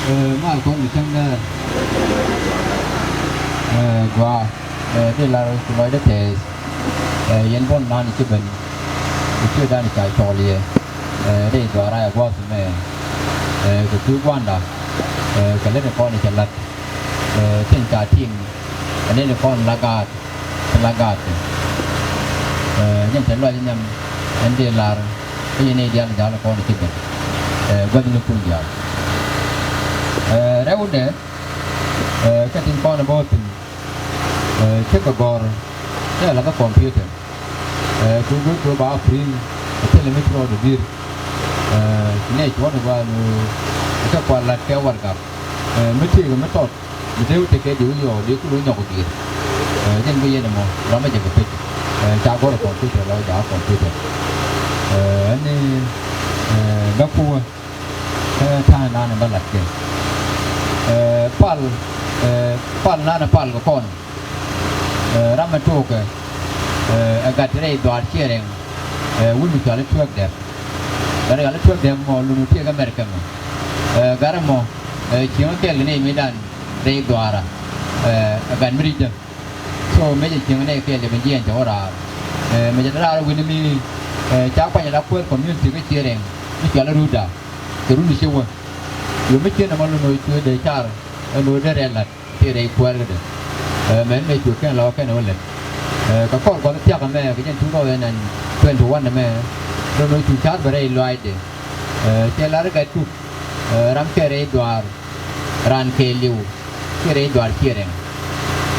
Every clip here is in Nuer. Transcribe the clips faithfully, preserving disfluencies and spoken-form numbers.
Ɛ, mal kɔn mi cäŋ däär. Ɛ, gɔaa, ɛ, dee lar kɛ lɔcdä tɛɛth. Ɛ, yɛn buɔ̱n nan ci ben. Kɛ ciötdan ca cɔɔl yɛ. Ɛ, dee dhuaar a yɛ gua̱a̱th mɛ. Ɛ, kɛ kui̱ gua̱nda. Ɛ, kɛ lät kɔn cɛ la̱t. Ɛ, tin ca ti̱i̱ŋ. Ɛ, nɛn kɔn la gaat. Ti la gaat kɛ. Ɛ, nyɛn te luac nhiam ɛn dee lar kä yɛn nɛy diaal ja̱a̱l kɔn ci ben. Ɛ, gua̱thnikun diaal. Ɛ, rɛwdɛ, ɛ, kä tin kɔn bä thi̱n, ɛ, cä kɛ gɔ̱r, cä la kä computer. Ɛ, ku guic ku ba print, ɛ, thilɛ mi ci rɔɔdɛ di̱r. Ɛ, ci nɛy cuɔ̱t ɛ gua̱a̱n, ɛ, kä kual lat kɛ warɛgak. Ɛ, mi tëëkɛ mi tɔt. Mi dee wä tekɛ di wä yɔɔ di kul wä nyɔk diet. Ɛ, jɛn bi yɛn ɛmɔ ram mi jɛ kɛ pec. Ɛ, ca gɔr ɛ computer lɔ jakä computer. Ɛ, ɛn ni, ɛ, bä kuwä. Ɛ, ta̱a̱ nan ɛ bä lat kɛ. Ɛ, pal, ɛ, pal nan ɛ pal kɛ kɔn. Ɛ, ram ɛ tokɛ. Ɛ, ɛ gat rɛy dhuaar ciɛ rɛŋ. Ɛ, wut mi cual i̱ tuäk dɛp. Gat rɛy cual i̱ tuäk dɛp mɔ lun wä tiek America mɔ. Ɛ, gat ɛmɔ, ɛ, cieŋ kɛɛl kɛ nɛy mëëdan. Rɛy dhuaara, ɛ, ɛ gat mi ri̱cdä. So mëë cɛ cieŋ nɛ kɛɛl cɛ ben jiɛɛn cɛ wä raar. Ɛ, mëë cɛ te raar wi̱ni mi, ɛ, ca kuany ala kuäär community kä ciɛ rɛŋ mi cual i̱ Ruda. Kɛ run i̱ ciɛ wä. Yo mi ciɛ nɔmɔ lun wä cuɛ dee car ɛn wä dee rɛl la̱t. Ti rɛy kuäär kädɛ. Ɛ, mɛn mëë cu kɛn lɔ kɛn wä lät. Ɛ, kɛ kɔr gua̱th thia̱k ɛmɛ kɛ jɛn two thousand and twenty-one ɛmɛ. Lon wä cu ca̱r bɛ rɛy lɔaacdɛ. Ɛ, cɛ lar i̱ gat tuk. Ɛ, ram kɛ rɛy dhuaar. Raan kɛɛliw. Kɛ rɛy dhuaar ciɛ rɛŋ.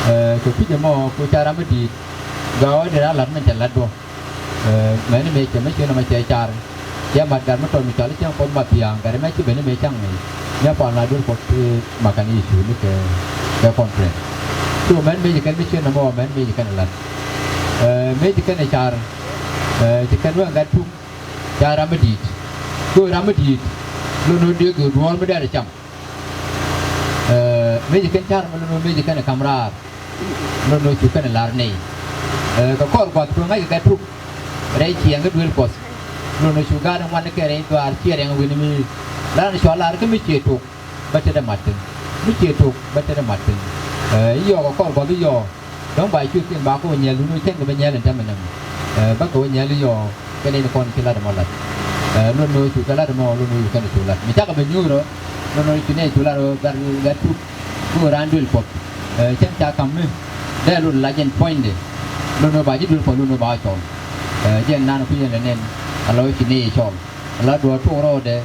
Ɛ, kɛ kui̱c ɛmɔ ku ca ram mi di̱i̱t. Gɔaa wä dee raan la̱t min cɛ la̱t duɔ. Ɛ, mɛn mëë cɛ mi ciën ɛmɛ cɛ car. Cɛ mat gat mi tɔt mi cɔal i̱ cäŋ Kuɔth Mathiaŋ, gat ɛmɛ ci ben mëë cäŋ ni. Nyɛ pal na duel Kuɔth, ɛ, makan i̱ cu ni kɛ, kɛ conference. So mɛn mëë ci kɛn mi ciën ɛmɔ mɛn mëë ci kɛn ɛ la̱t. Ɛ, mëë ci kɛn ɛ car. Ɛ, ci kɛn wä gat tuk. Ca ram mi di̱i̱t. Kɛ ram mi di̱i̱t. Lon wä diek duɔ̱ɔ̱r mi dɛr ɛ cam. Ɛ, mëë ci kɛn car mi lon wä mëë ci kɛn ɛ ka̱m raar. Lon wä cu kɛn ɛ la̱r nɛy. Ɛ, kɛ kɔr gua̱th kɛ ŋa̱c kɛ gat tuk. Rɛy ciɛɛŋ kä duel Kuɔth. Lon wä cu gaat ŋuan kɛ rɛy dhuaar ciɛ rɛŋ wi̱ni mi. Lar ni cua lar kä mi ciɛ tok. Bä tetdä mat thi̱n. Mi ciɛ tok bä tetdä mat thi̱n. Ɛ, i̱ yɔɔk kɛ kɔr gua̱th i̱ yɔɔk. Dɔ̱ŋ ba cuth thi̱n ba kɛ wä nyɛl lun wä cɛn kɛ bä nyɛl in täämɛ nɛmɛ. Ɛ, bä kɛ wä nyɛl i̱ yɔɔk. Kɛ nɛy ni kɔn ci lat ɛmɔ lat. Ɛ, lon wä cu kɛ lat ɛmɔ lon wä cu kɛn cu lat. Mi cakɛ bɛ nyuur ɔ. Lon wä cu nɛy cu lat ɔ gat, gat tuk. Ku raan duel Kuɔth. Ɛ, cäŋ ca ka̱m mi. Dee lot la jɛn puɔ̱nydɛ. Lon wä ba ji̱ duel Kuɔth lon wä ba cɔl. Ɛ, jɛn nan ku yɛn lɛ nɛn. Ala wä ci nɛy cɔl. Ala duɔ̱ɔ̱r tuɔɔk rɔɔdɛ.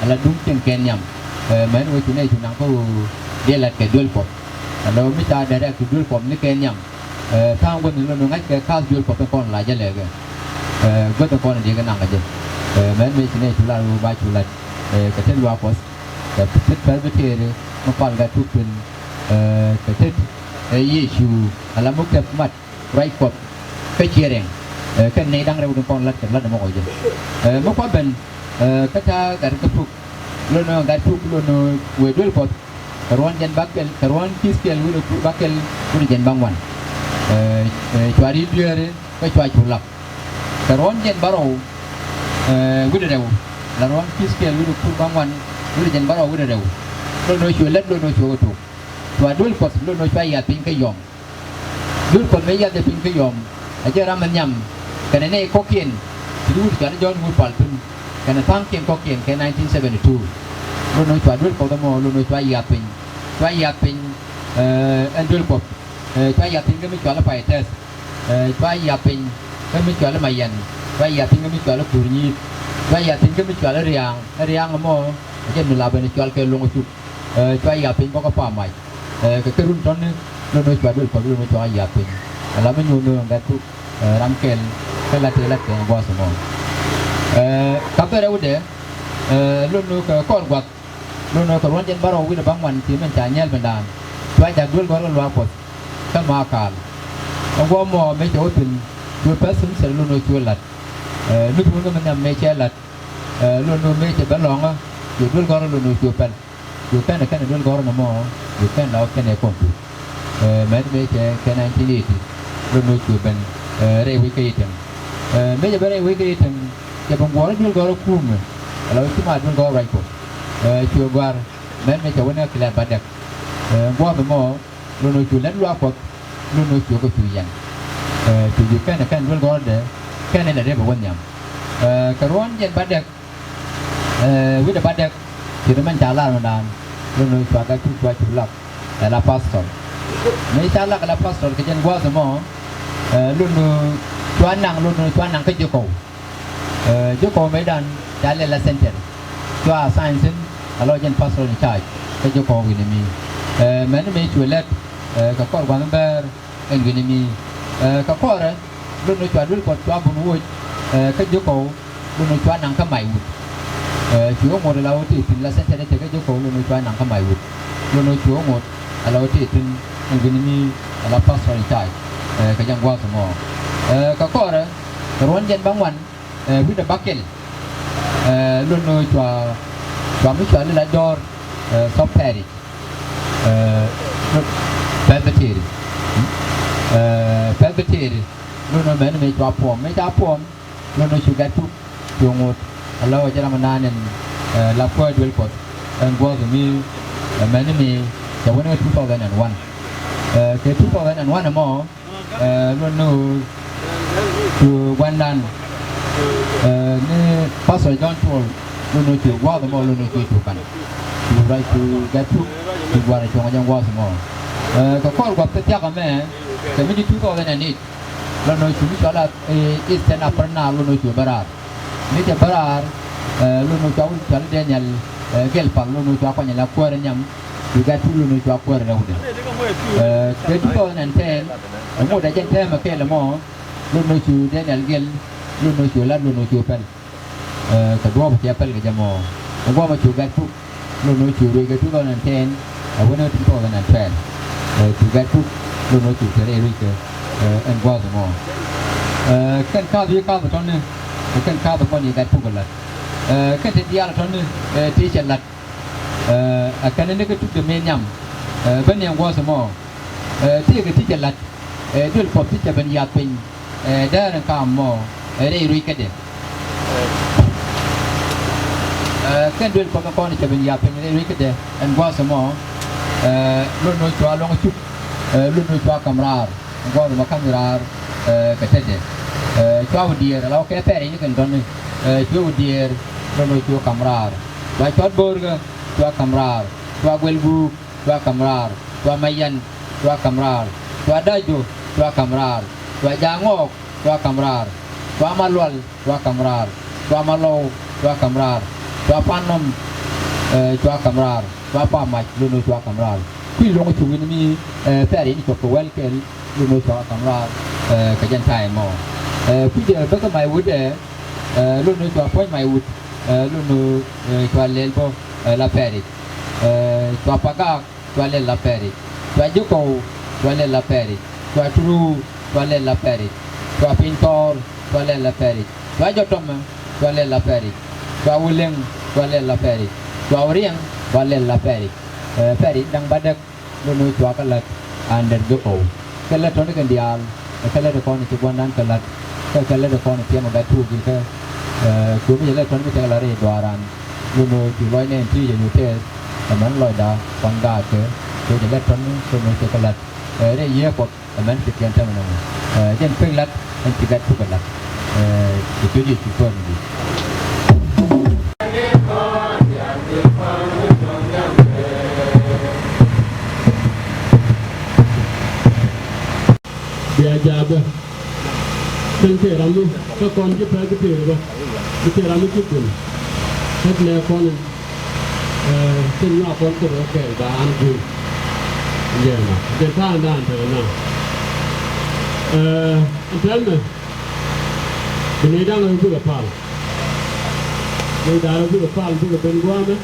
Ala duŋ cieŋ kɛn nhiam. Ɛ, mɛn wä ci nɛy cu naŋ kä ɣöö dee lat kɛ duel Kuɔth. Ala wä mi ca direct to duel Kuɔth ni kɛn nhiam. Ɛ, tha̱a̱ŋ guäth ni lon wä ŋa̱c kɛ ka̱a̱th duel Kuɔth in kɔn la jɛ lɛɛkɛ. Ɛ, guäth in kɔn in diɛ kɛ naŋ kɛ jɛ. Ɛ, mɛn mëë ci nɛy cu lat wä ba cu lat. Ɛ, kɛ tet luaak Kuɔth. Kɛ tet Presbytery mi pal gat tuk thi̱n. Ɛ, kɛ tet, ɛ, Yecu ala mi kɛp mat ruac Kuɔth kä ciɛ rɛŋ. Ɛ, kɛn nɛy da̱ŋ rɛw tin kɔn lat kɛ lat ɛmɔ kɔ jɛ. Ɛ, mi kua̱ ben, ɛ, kä ta̱a̱ gat kä tuk. Lon ɛ gat tuk lon ɛ wëë duel Kuɔth. Kɛ ruɔ̱n jɛn bäkɛl, kɛ ruɔ̱n Ithkiel wi̱cdɛ kur bäkɛl wi̱cdɛ jɛn bäŋuan. Ɛ, ɛ, cua ri̱t dueeri kä cua cu lak. Kɛ ruɔ̱n jɛn bärɔw, ɛ, wi̱cdɛ rɛw. La ruɔ̱n Ithkiel wi̱cdɛ kur bäŋuan wi̱cdɛ jɛn bärɔw wi̱cdɛ rɛw. Lon ɛ cu lät lon ɛ cu kɛ tuk. Cua duel Kuɔth lon ɛ cua yiath piny kä yɔm. Duel Kuɔth mëë yiathɛ piny kä yɔm. A jɛ ram ɛ nhiam. Kɛnɛ nɛy kɔ̱kiɛn. Ti di wut cɔal i̱ John Wood Pal Thun. Kɛnɛ tha̱a̱ŋkiɛn kɔ̱kiɛn kɛ nineteen seventy-two. Lon wä cua duel Kuɔth ɛmɔ, lon wä cua yiath piny. Cua yiath piny, ɛ, ɛn duel Kuɔth. Ɛ, cua yiath piny kä mi cɔal i̱ Pay Tɛth. Ɛ, cua yiath piny kä mi cɔal i̱ Mayɛn. Cua yiath piny kä mi cɔal i̱ Kuur Nyi̱i̱th. Cua yiath piny kä mi cɔal i̱ Ria̱a̱ŋ. Ɛ Ria̱a̱ŋ ɛmɔ, ɛ jɛn mi la ben cɔal kɛ Lo̱ŋ Cuk. Ɛ, cua yiath piny bä kä Pamac. Ɛ, kɛ kɛ run tɔ̱ni, lon wä cua duel Kuɔth, lon wä cua yiath piny. Ala mi nyuur ni gat tuk, ɛ, ram kɛl, kä la tëë la kɛn gua̱a̱th ɛmɔ. Ɛ, ka bɛ rɛwdɛ, ɛ, lon wä kɛ kɔr gua̱th, lon wä kɛ ruɔ̱n jɛn bärɔw wi̱cdɛ bäŋuan ti min ca nyɛl bindaan. Cua jak duel gɔ̱rä luaak Kuɔth, kä ma kaal. Ɛ guɔ mɔ mëë cɛ wä thi̱n, cuɛ pɛth thi̱n thil lon wä cuɛ la̱t. Ɛ, luth wä kä mi nhiam mëë cɛ la̱t. Ɛ, lon wä mëë cɛ ben lɔ̱ŋä, cuɛ duel gɔ̱rä lon wä cuɛ pɛl. Cu kɛn ɛ kɛn ɛ duel gɔ̱rä nɔmɔ, cu kɛn la wä kɛn ɛ kɔn tu. Ɛ, mɛn mëë cɛ kɛn nineteen eighty, lon wä cu ben, ɛ, rɛy wec kä Itɛŋ. Ɛ, mëë cɛ ben rɛy wec kä Itɛŋ, cɛ ben guɔ̱ɔ̱r duel gɔ̱rä kumɛ. Ala wä ci ma duel gɔ̱rä ruac Kuɔth. Ɛ, cuɛ gɔ̱a̱r, mɛn mi cɛ wä ni kä Kiliat Badɛk. Ɛ, gua̱a̱th ɛmɔ, lot ni cu lät luaak Kuɔth, lot ni cu kɛ cu yɛn. Ɛ, cu ji̱ kɛn, kɛn duel gɔ̱rä dɛ, kɛn ilɛ dee bɛ wä nhiam. Ɛ, kɛ ruɔ̱n jɛn Badɛk, ɛ, wi̱cdɛ Badɛk, ci ri mɛn ca lar mi naan, lot ni cua Gatpuk cua cu lak ɛ la pastor. Mi ca lak ɛ la pastor kɛ jɛn gua̱a̱th ɛmɔ, ɛ, lot ni cua naŋ, lot ni cua naŋ kä Ji̱kɔw. Ɛ, Ji̱kɔw mëëdan ca lɛl la center. Cua assign thi̱n a la wä jɛn pastor in charge kä Ji̱kɔw wi̱ni mi. Ɛ, mɛni mëë cu lɛt, ɛ, kɛ kɔr gua̱n bɛɛr ɛn wi̱ni mi. Ɛ, kɛ kɔrɛ, lot ni cua duel Kuɔth cua bun woc, ɛ, kä Ji̱kɔw, lot ni cua naŋ kä Maiwut. Ɛ, cu ŋot a la wä tëë thi̱n la center tëë kä Ji̱kɔw, lot ni cua naŋ kä Maiwut. Lot ni cu ŋot a la wä tëë thi̱n ɛn wi̱ni mi a la pastor in charge, ɛ, kɛ jɛn gua̱a̱th ɛmɔ. Ɛ, kɛ kɔrɛ, kɛ ruɔ̱n jɛn bäŋuan, ɛ, wi̱cdɛ Bakɛl. Ɛ, lot ni cua, cua mi cua lɛl a dɔ̱r, ɛ, South Parish. Ɛ, Presbytery. Ɛ, Presbytery. Lot ni mɛni mëë cua puɔm. Mëë ca puɔm, lot ni cu Gatpuk, cu ŋot a la wä jɛ ram mi naan ɛn, ɛ, la kuäär duel Kuɔth ɛn gua̱a̱th mi, ɛ, mɛni mi cɛ wä ni kä two thousand and one. Ɛ, kɛ two thousand and one ɛmɔ, ɛ, lot ni cu gua̱ndan, ɛ, ni Pastor John Tuol, lot ni cu gua̱a̱th ɛmɔ, lot ni cu cu kan. Cu ruac cu Gatpuk, cu gua̱r a cuɔ̱ŋ a jɛn gua̱a̱th ɛmɔ. Ɛ, kɛ kɔr gua̱th kä thia̱k ɛmɛ, kɛ mi ji̱ two thousand and eight, lot ni cu mi cɔal a, ɛ, Eastern Upper Nile, lot ni cu bä raar. Mi cɛ bä raar, ɛ, lot ni cua wut cɔal i̱ Daniel, ɛ, Gɛl Pak, lot ni cua kuany ala kuäär nhiam, cu Gatpuk lot ni cua kuäär rɛwdɛ. Ɛ, kɛ two thousand and ten, ɛŋu dee jɛn tɛmɛ kɛɛl ɛmɔ, lot ni cu Daniel Gɛl, lot ni cu lat, lot ni cu pɛl. Ɛ, kɛ duɔ̱ɔ̱p cɛ pɛl kɛ jɛ mɔ. Kɛ guamɛ cu Gatpuk, lot ni cu ruec kɛ two thousand and ten, ɛ, wänɛ two thousand and twelve. Ɛ, cu Gatpuk, lot ni cu kɛ rɛy ruec kɛ, ɛ, ɛn gua̱a̱th ɛmɔ. Ɛ, kɛn ka̱a̱th i̱ ka̱a̱th tɔ̱ni, ɛ, kɛn ka̱a̱th kɔn i̱ Gatpuk ɛ la̱t. Ɛ, kɛn ti diaal tɔ̱ni, ɛ, ti cɛ la̱t. Ɛ, ɛ kɛn ni kɛ tuk kɛ mëë nhiam, ɛ, ben ni ɛn gua̱a̱th ɛmɔ. Ɛ, ti kɛ ti cɛ la̱t, ɛ, duel Kuɔth ti cɛ ben yath piny, ɛ, däär ɛn kaam mɔ, ɛ, rɛy ruec kädɛ. Ɛ, kɛn duel Kuɔth ɛn kɔn cɛ ben yath piny rɛy ruec kädɛ ɛn gua̱a̱th ɛmɔ, ɛ, lot ni cua luɔ̱ŋ cuk, ɛ, lot ni cua ka̱m raar. Gua̱a̱th ɛmɔ ka̱m raar, ɛ, kɛ tetdɛ. Ɛ, cua wä diëër, ala wä kɛ pɛr i̱ kɛn dɔ̱ni, ɛ, cua wä diëër, lot ni cua ka̱m raar. Cua cɔt bo̱o̱rkä, cua ka̱m raar. Cua guɛl guuk, cua ka̱m raar. Cua mayan, cua ka̱m raar. Cua da̱c jo̱, cua ka̱m raar. Cua ja̱a̱ŋ ŋɔɔk, cua ka̱m raar. Cua malual, cua ka̱m raar. Cua malɔw, cua ka̱m raar. Cua pan nɔm, ɛ, cua ka̱m raar. Cua pam mac, lot ni cua ka̱m raar. Kui̱ luɔ̱ŋ cu wi̱n mi, ɛ, pɛr in cuɔp kɛ wɛl kɛl, lot ni cua ka̱m raar, ɛ, kɛ jɛn ta̱a̱ ɛmɔ. Ɛ, kui̱ jɛ bäkä Maiwut ɛ, ɛ, lot ni cua puɔ̱ny Maiwut, ɛ, lot ni, ɛ, cua lɛl bä, ɛ, la pɛr i̱, ɛ, cua pagaak, cua lɛl la pɛr i̱. Cua Ji̱kɔw, cua lɛl la pɛr i̱. Cua Turuu, cua lɛl la pɛr i̱. Cua Piny Thɔɔr, cua lɛl la pɛr i̱. Cua Jɔtɔmɛ, cua lɛl la pɛr i̱. Cua Wulɛŋ, cua lɛl la pɛr i̱. Cua Wuriɛŋ, cua lɛl la pɛr i̱. Ɛ, pɛr i̱ da̱ŋ Badɛk, lot ni cua kɛ la̱t under Ji̱kɔw. Kɛ lät tɔ̱ni kɛn diaal, ɛ kɛ lät kɔn ci gua̱ndan kɛ la̱t. Kɛ kɛ lät kɔn ci ɛmɛ Gatpuk ji̱ kɛ, ɛ, kuëmi jɛ lät tɔ̱ni mi cɛ kɛ la̱t rɛy duaaran. Lot ni cu lɔcnɛ ɛn ti jɛ nyuth tɛth, ɛ mɛn lɔcda kɔn gaatkɛ, cuɛ jɛ lät tɔ̱ni, lot ni cɛ kɛ la̱t, ɛ, rɛy yiëë Kuɔth, ɛ mɛn ci tiɛn tɛmɛ nɔmɔ. Ɛ, jɛn pek la̱t, ɛn ci Gatpuk kɛ la̱t. Ɛ, ci pi̱i̱t Yecu kɔn di. Bia jaabä. Kɛn tëë ram mi kä kɔn ji̱ pɛl bi tëë bä. Bi tëë ram mi ci kun. Kɛt nɛ kɔn in, ɛ, tin nyuak kɔn kɛ rɔ kɛɛl ba an gui̱n. Yɛn a jɛn ta̱a̱ ndan te na. Ɛ, ɛn tɛn mɛ. Bi nɛy da̱ŋ rɔ bikɛ pal. Nɛy da̱ŋ rɔ bikɛ pal bikɛ ben gua̱a̱mɛ.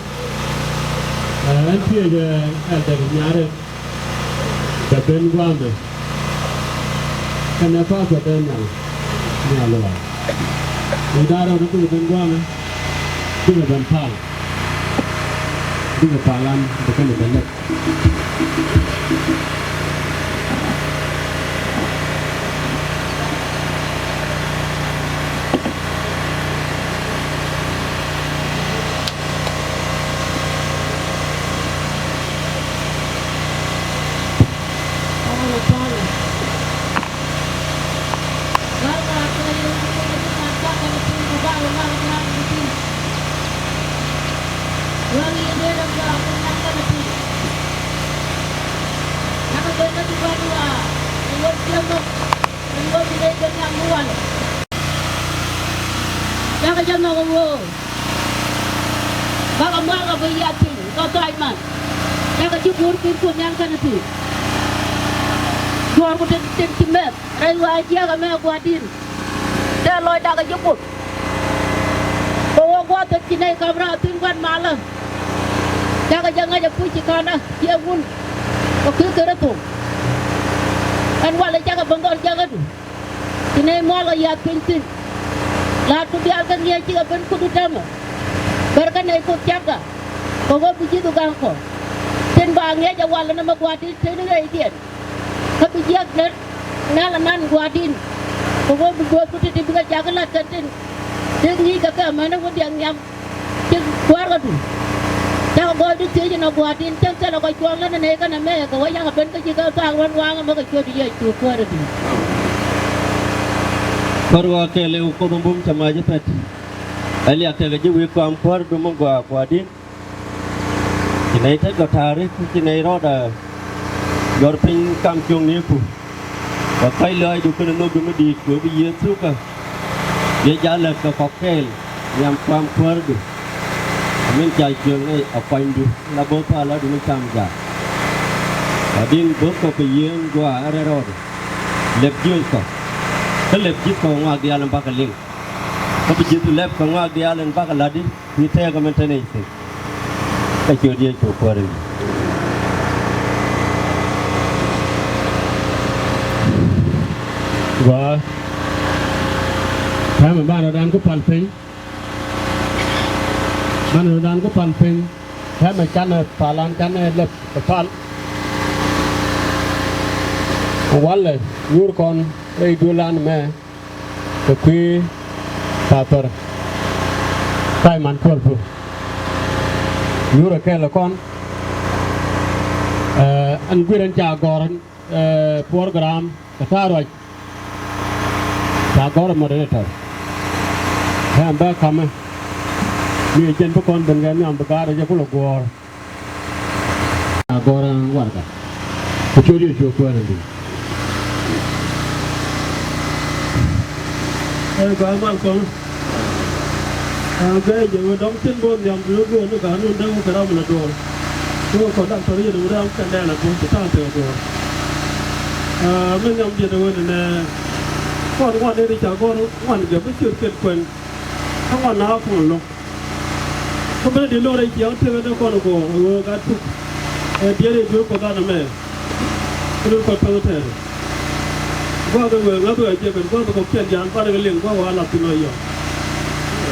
Ɛ, ɛn piɛc, ɛ, ɛldɛr nyarɛ. Kɛ ben gua̱a̱mɛ. Kɛnɛ Pastor Daniel Nhial Luaak. Nɛy da̱ŋ rɔ bikɛ ben gua̱a̱mɛ. Bikɛ ben pal. Bikɛ pal an bikɛ ben lɛp. Cakɛ jɛ nhɔk ɛ ɣöö bakɛ mualkɛ bä yiath piny kɛ thac man. Cakɛ ji̱ guur piny Kuoth Nhial kɛnɛ thi̱n. Duɔ̱ɔ̱rku tin, tin ci mɛth rɛy ɣöö a jiääk ɛmɛ Gua̱a̱r di̱i̱n. Tëë lɔcdä kɛ ji̱ Kuoth. Kɛ ɣöö gua̱a̱th thi̱n ci nɛy ka̱m raar thi̱n gua̱n malä. Cakɛ jɛ ŋa̱c ɛ puc ci ka̱nä ciɛ wun. Kɛ kui̱ Kritho. Ɛn walɛ cakɛ ben dhɔl jakädu. Ci nɛy mual kɛ yiath piny thi̱n. La̱a̱tku diaal kä ŋi̱eec cikɛ ben kudu täämɛ. Bär kä nɛy Kuoth cakda. Kɛ ɣöö bi ji̱thdu ga̱ŋ kɔ. Tin ba ŋi̱eec ɛ walɛ nɛmɛ Gua̱a̱r di̱i̱n tëë ni ɣɛɛcdiɛn. Kä bi jiäk nɛn nɛl anan Gua̱a̱r di̱i̱n. Kɛ ɣöö bi duɔ̱ɔ̱pdu ti̱ti̱ bikɛ jakä la̱t kɛn tin. Tëë ŋi̱i̱ckɛ kɛ amäni wä diaal nhiam. Ci gua̱a̱r kä duŋ. Cakɔ gɔɔydu thiec inɔ Gua̱a̱r di̱i̱n cäŋ thilɛ kɔ cuɔ̱ɔ̱ŋ lä nɛnɛ kɛnɛ mɛ kɛ wä yaŋ a ben kä ci kɛ thaak ruɔ̱n waŋä mɛ kɛ ciöt Yecu Kuäär ɛ di̱i̱n. Kuäär ɣɔaa kɛɛl ɛ wä Kuoth in bum cɛ mac ɛ pɛt. Ɛ liak kɛ kɛ ji̱ wi̱i̱ kɔam Kuäär dum in gɔaa Gua̱a̱r di̱i̱n. Ci nɛy tet kɔ ta̱a̱ri, ci nɛy rɔɔdɛ jɔr piny kam cuɔ̱ŋniku. Kɛ kɔ̱c lɔaacdu kɛnɛ nhökdu mi di̱i̱t, kɛ ɣöö bi Yecu kä. Biɛ jal lät kɛ kɔk kɛɛl, nhiam kɔam Kuäärdu. Ɛ min ca cuël nɛy ɛ kuanydu, la bo̱o̱th palä duŋ cam jaak. Ɛ di̱n bo̱o̱th kɔ kɛ yiëëŋ gɔaa ɛ rɛl rɔɔdɛ. Lɛp jiöth kɔ. Kä lɛp ji̱th kɔ ŋɔak diaal in bakɛ liŋ. Kä bi ji̱thdu lɛp kɛ ŋɔak diaal in bakɛ la̱tdi. Kui̱ tɛɛkä min te nɛy thi̱n. Kä ciöt Yecu Kuäär in. Gɔaa. Täämɛ banɛ rɔ̱dan ku pal piny. Banɛ rɔ̱dan ku pal piny. Täämɛ canɛ palan canɛ lɛp kɛ pal. Walɛ nyuur kɔn rɛy duëëlan mɛ. Kɛ kui̱ Pathɔr Simon Kuɔl Buk. Yurɛ kɛl ɛ kɔn. Ɛ, ɛn guir ɛn ca gɔ̱r, ɛ, program kɛ ta̱a̱ ruac. Ca gɔ̱r ɛ moderator. Ɛ, ɛn bä ka̱mɛ. Mi ɛ jɛn bi kɔn ben kɛ nhiam bi ga̱a̱r ɛ jɛ kulɛ guɔ̱ɔ̱r. A gɔ̱rä warɛgak. Kɛ ciöt Yecu Kuäär in di̱i̱t. Ɛ gɔaa mal kɔn. A gɛɛ jɛ wä dɔ̱ŋ tin bo̱o̱th nhiam duŋ go̱o̱r ni ga̱a̱r nun dee wä kɛ ram la duɔ̱ɔ̱r. Wä kɔn dak tɔ̱r yɛn wä ram kɛn dɛɛl a duɔ̱ɔ̱r ti ta̱a̱ tɛk a duɔ̱ɔ̱r. A mi nhiam diɛt wä ni nɛ. Kɔn ŋuan ni ca gɔ̱r ŋuan jɛ bi ciöt ket kuɛn. Kä ŋuan na kuɔn lo̱k. Kä ben di lor i̱ ciɛŋ tëk ni kɔn kɔ ɣöö gat tuk. Ɛ diɛɛr i̱ dueer kɔ dhanɛ mɛ. Kä dueer kɔ päŋ tɛɛr. Gua̱a̱th ɛ ɣöö ŋäth ɣöö jɛ ben gua̱a̱th kɔ kiɛn ja̱a̱n banɛ kɛ liŋ gua̱a̱th ɣöö a lath thin ɣöö yɔ̱ɔ̱ŋ.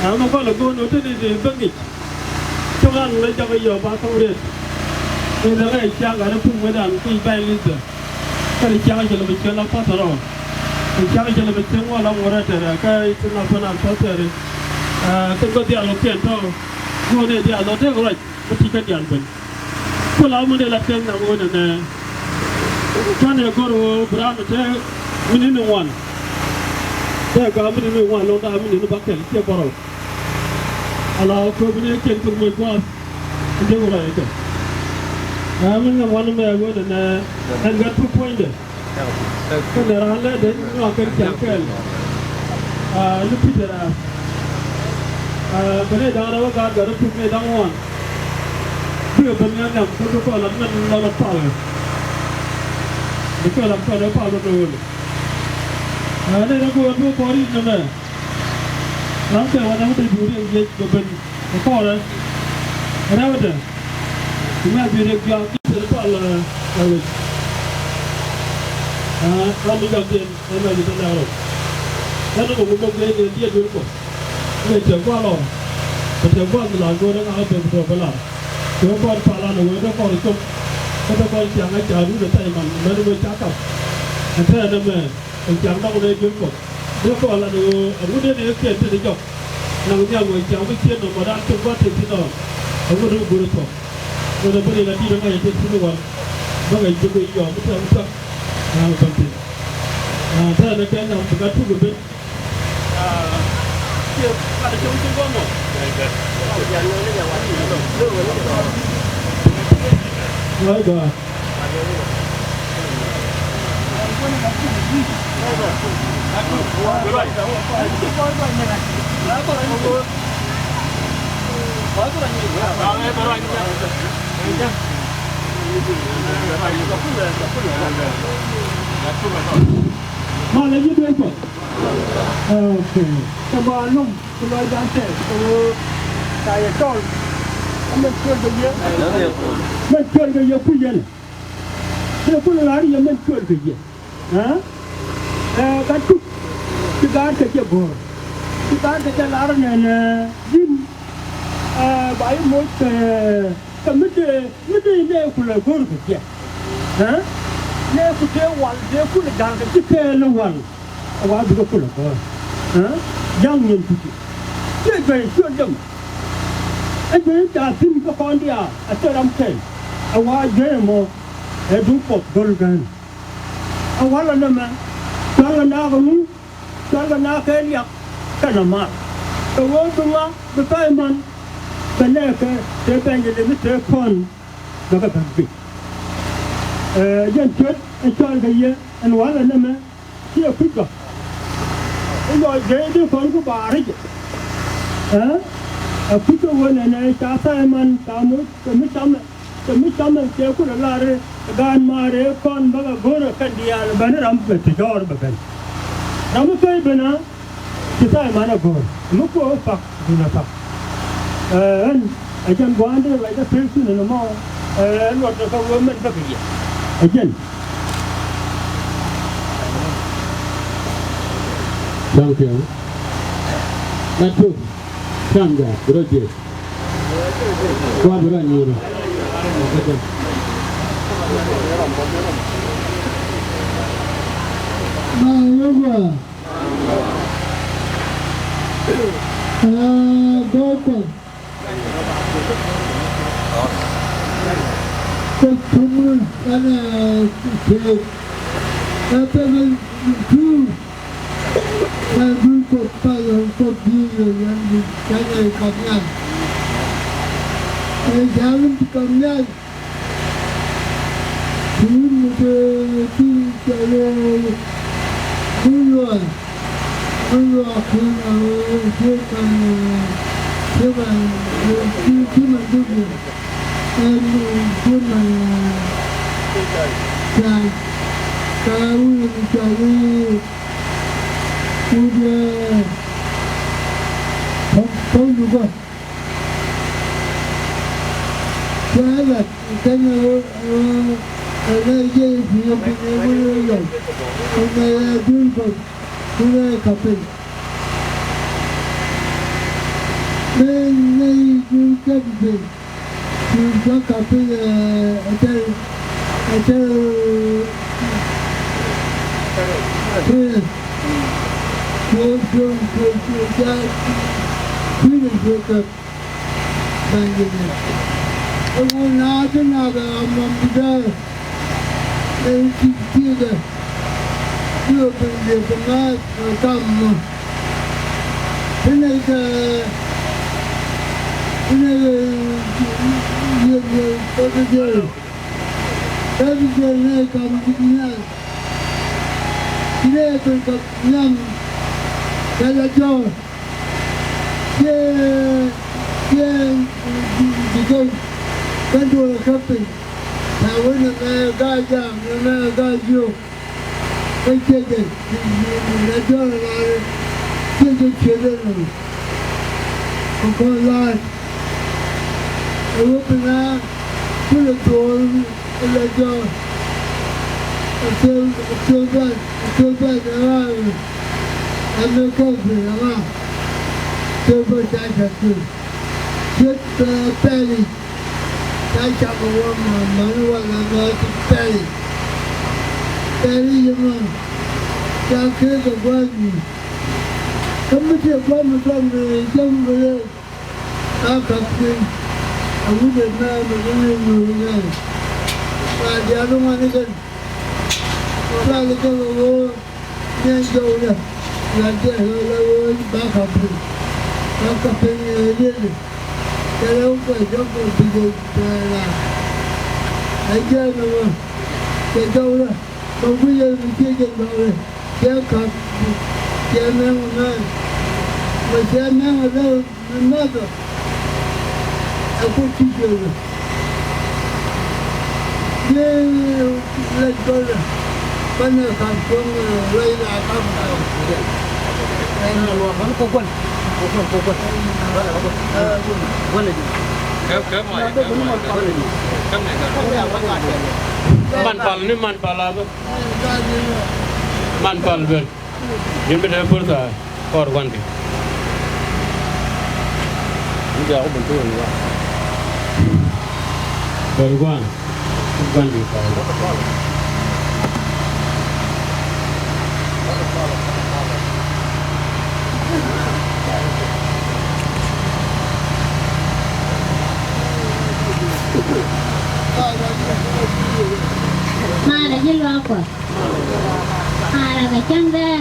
Ɛmɛ gua̱a̱th ɛ go̱o̱n ɣöö te ni di bäŋ i̱. Cuk an ŋäc jakä yɔ̱ɔ̱ŋ ba thɔŋ riet. Ni lɛ ɣɛɛ ciaŋ gat ɛ pum wecdan kui̱ ba̱ny li̱thɛ. Kä ni ciaŋ cɛ lɛ bi ciɛl la pa̱th rɔ. Ni ciaŋ cɛ lɛ bi ciɛl ŋuɔl la ŋuɔrɛ tɛrɛ kä i̱ ti na pän an pa̱th tɛrɛ. Ɛ kɛn bä diaal kɔ kiɛn tɔ̱. Ŋuɔn i̱ diaal lɔ dek ruac bä ti kä diaal ben. Ku la mi dee la kɛn na ɣöö nɛnɛ. Canɛ go̱r ɣöö bi ram te minit ni ŋuan. Dee ga̱a̱ minit ni ŋuan lo̱ŋ da̱a̱ minit ni bäkɛl ciɛ bärɔw. Ala kööbini kiɛn thok moc gua̱a̱th. Jek rɛy kɛ. Ɛ min ŋɛ wan mɛ wen ɛnɛ ɛn gat tuk puɔ̱nydɛ. Kɛnɛ raan lɛ den ŋɔak kɛn ciaŋ kɛɛl. Ɛ ni pi̱tɛ raan. Ɛ bɛ nɛy da̱ŋ rɛw ɛ gaat gat tuk nɛy da̱ŋ ŋuan. Bikɛ ben ŋɛn nhiam kä bi kɔn lat mɛn lɔl ɛ pal. Bi kɛ lat pal ɛ pal ɛ wen. Ɛ nɛy rɛw kɛ wen bi kɔn ri̱t nɛmɛ. Ram kɛ wanɛ wä dee duuri ɛn jiɛc kɛ ben kɛ kɔrɛ. Rɛwdɛ. Ti mɛ bi rek juak ti tɛr pal ɛ wec. Ram mi jɔk diɛn ɛn mɛ bi tɛ lɛk rɛw. Ɛn mɛ bi mɔk diɛn diɛn diɛn duer kɔ. Mɛ tɛ gua̱l ɔ. Kɛ tɛ gua̱l mi la go̱o̱r ɛn ɣakä ben bi tɔ bä lar. Kɛ wä kɔn pal an ɛ wee dee kɔn cop. Kä dee kɔn ciaŋ a ca run ɛ thɛy man mɛn mɛ ca kap. Ɛ thɛy ɛn ɛmɛ. Kɛ ciaŋ dɔk nɛ jiöl Kuɔth. Dee kɔn lat ɣöö ɛŋu dee ni kɛ kiɛn te ni jɔk. Naŋ nhiam ɣöö ciaŋ mi ciet nɔmɔ daan cop gua̱th te thi̱n ɔ. Ɛŋu dee go̱r thuɔ̱k. Ɣöö dee ben in a di̱t ɛŋa yɛ te thi̱n wal. Bä kɛ jiök ɣöö yɔm mi tɛm thuɔ̱k. Naŋ thuɔ̱k thi̱n. Naŋ tɛn ni kɛ nam bi ka tuk ɛ ben. Ciɛ kat cop thi̱n gua̱th nɔ. My God. Malɛ ji̱ duel Kuɔth. Okay. Cɛ gɔaa ɛlɔ̱ŋ. Ku lɔcdan tɛth kɛ ɣöö ca yɛ cɔl. Ɛ mɛn cuël kɛ yɛ. Mɛn cuël kɛ yɛ kui̱ yɛn. Tëë kulɛ lar yɛ mɛn cuël kɛ yɛ. Ɛ? Ɛ, gat tuk. Ci gaat kɛ jɛ go̱o̱r. Ci gaat kɛ jɛ lar nɛn, ɛ, ji̱n. Ɛ, ba yɛ moc kɛ, kɛ mi dee, mi dee nɛy kulɛ go̱o̱r kɛ jɛ. Ɛ? Nɛy ku tëë wal, tëë kulɛ ga̱r kɛ ji̱ kɛɛl ni wal. A wa bikɛ kulɛ gɔ̱r. Ɛ? Ja̱ŋ nyin kuci. Ciɛ juey ciöt däm. Ɛ juey ca thi̱n kä kɔn diaal a thil ram kɛl. A wa juey ɛmɔ ɛ duŋ Kuɔth go̱l gän. A walɛ nɛmɛ cual kɛ naak ɛŋu? Cual kɛ naak kɛ liak kɛnɛ mar. Kɛ ɣöö bi ŋa bi pɛy man bɛ nɛɛkɛ tëë bɛny ɛ lemi tëë kɔn bɛ kɛ bɛn guic. Ɛ jɛn ciöt ɛ cual kɛ yɛ ɛn walɛ nɛmɛ. Ciɛ kui̱ gɔ̱k. I̱ lɔc gee di kɔn ku baaric. Ɛ? Ɛ kui̱ kɛ wen ɛnɛ ca Thaimɔn ca moc kɛ mi camɛ. Kɛ mi camɛ cɛ kulɛ lar i̱ gaan maarɛ kɔn bäkɛ go̱rɛ kɛn diaal bäni ram bɛ ti jɔɔr bɛ ben. Ram mi pɛy ben a. Ci Thaimɔn ɛ go̱o̱r mi kuɔ pak duundɛ pak. Ɛ, ɛn ɛ jɛn gua̱a̱ndɛ ruacdä pek thi̱n ɛn ɛmɔ. Ɛ, luɔtdɛ kä wee mɛn kä kɛ yɛ ɛ jɛn. Thank you. That too. Thank God. Roger. Kua bi rɔ nyuuri. Ma yɛ gua. Aa, gɔkɔ. Kɛ tumä ɛn ɛ tëëk. Ɛ pɛmɛ tuur. Ɛ dul kɔ pal kɔ bi̱i̱ yɛ yɛn di kɛn ɛ kap nyan. Ɛ ja̱a̱m ti kap nyan. Ti wut mi te ti cɔl i̱ Ŋuny Luaak. Ŋuny Luaak ken a ɣöö ti man, ti man, ti, ti man dup yɛ. Ɛn ti man Ca̱a̱c. Ka wut mi cɔl i̱ wut ɛ Pɔŋ, Pɔŋ Dukɔ. Cɛ lat kɛn ɛ ɣöö ɛ nɛ jɛ i̱ pi̱i̱ ɛ pi̱i̱ ɛ wun ɛ yɔl. Ɛ nɛ ɛ duun kɔk wun ɛ ka̱p piny. Mëë nɛ i̱ duun kɛp piny. Duun kɔk ka̱p piny ɛ tɛl ɛ tɛl. Kui̱, kui̱, kui̱, kui̱, kui̱, kui̱, kui̱, kui̱, kui̱, Bɛ̈nydït. Ɛ ŋu naath ti naath ɛ ɣam ɣam ti dee. Ɛ ti tiekɛ. Ti ɣöö ben liep kɛ ŋa̱th ɛ kam mɔ. Ti nɛy kɛ, ti nɛy kɛ liep liep kɛ kɛ jɛ. Kɛ kɛ jɛ nɛy kam ti nhial. Ti nɛy kɛ kɛ nhiam kɛ la jɔw. Ciɛ, ciɛ, ji̱, ji̱, ji̱ kɛn, kɛn duɔl ɛ käp piny. Ca wä nɛmɛ gaa jam, nɛmɛ gaa jiök. Kä ciɛ jɛ, ji̱, ji̱, ji̱, la jɔl ɛ la̱r, ciɛ jɛ ciet ɛn ɔ. Kɛ kɔn la̱a̱t. Ɛ wä piny a, kulɛ thuɔɔl. Ɛ la jɔɔr. Ɛ thil, ɛ thil bɛl, ɛ thil bɛl ɛ ɣaar. Ɛ mi kɛl piny ɛ ɣaar. Thil bɛl ca ja̱k piny. Ciet bɛ pɛli. Ca cak ɛ wä ma mani wala mɛ ti pɛli. Pɛli yɛ ma. Ca kek ɛ gua̱a̱th mi. Kä mi ti ɛ gua̱a̱th mi tɔm mi jɛm mi lɛ. A ka̱p piny a wut ɛn mɛ mɛ ni ni ni ni. Ŋa diaal ŋuan ni kɛn. Ŋuan ni kɛn kɛ ɣöö ni ɛn jɔwdɛ. Ŋa diaal ɣöö la ɣöö ba ka̱p piny. Ba ka̱p piny ɛ riet. Cɛ rɛw kɛ jɔk kɛ bi jɛ tɛɛra. Ɛ jɛ nɔmɔ cɛ jɔk rɛ kɛ wi̱i̱ yɛ bi jɛ jɛ jɔk rɛ. Cɛ kap cɛ mɛŋ mɛn mɛ cɛ mɛŋ rɛ. Mɛ mɛthɔ ɛ kuth ti jiök. Ji̱ lɛc gɔlɛ banɛ kap cuɔ̱ŋ ruac la kap kap. Man pal ni man pal abä. Man pal ben. Yɛn bi dee pur tha̱a̱ kɔr gua̱ndi̱. Bɛr gua̱n gua̱ndi̱ tha̱a̱. Maarɛ ji̱ luaak Kuɔth. Maarɛ kɛ cäŋ dee.